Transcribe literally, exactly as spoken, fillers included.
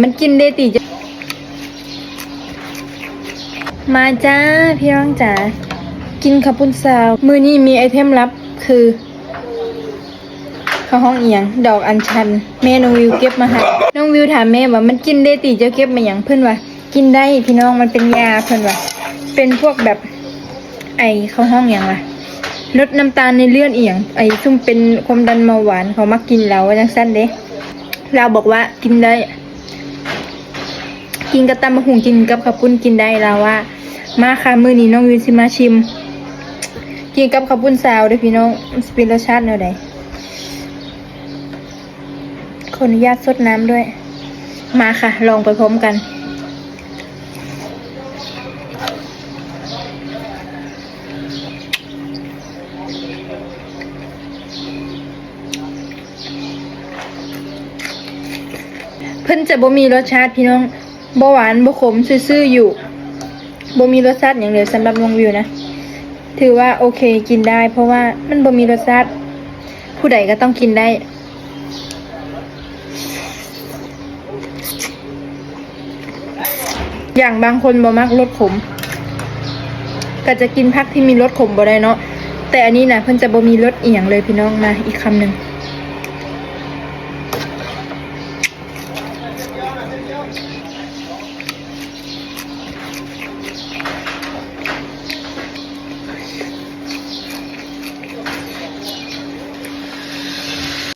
มันกินได้ติจ้ะ มาจ้าพี่น้องจ๋า กินข้าวปุ้นซาว มื้อนี้มีไอเทมลับคือ เขาฮ้องอีหยัง ดอกอัญชัน แม่น้องวิวเก็บมาให้ น้องวิวถามแม่ว่ามันกินได้ติ เจ้าเก็บมาหยัง เพิ่นว่ากินได้พี่น้อง มันเป็นยา เพิ่นว่า เป็นพวกแบบ ไอเขาฮ้องหยังวะ ลดน้ำตาลในเลือดอีหยัง ไอซุ่มเป็นความดันเบาหวานเขามักกินแล้วว่าจังซั่นเด้ ลาวบอกว่ากินได้ กินกับตำบักหุ่ง กินกับข้าวปุ้นกินได้ ลาวว่า มาค่ะ มื้อนี้น้องวิวสิมาชิม กินกับข้าวปุ้นซาวเด้อพี่น้อง มันสิเป็นรสชาติแนวใด ขออนุญาตซดน้ำด้วย มาค่ะ ลองไปพร้อมกัน เพิ่นจะบ่มีรสชาติพี่น้อง บ่หวานบ่ขม ซื่อๆอยู่ บ่มีรสชาติหยังเลยสำหรับน้องวิวนะ ถือว่าโอเคกินได้ เพราะว่ามันบ่มีรสชาติ ผู้ใดก็ต้องกินได้ อย่างบางคนบ่มักรสขม ก็จะกินผักที่มีรสขมบ่ได้เนาะ แต่อันนี้นะเพิ่นจะบ่มีรสอีหยังเลยพี่น้อง มาอีกคำหนึ่ง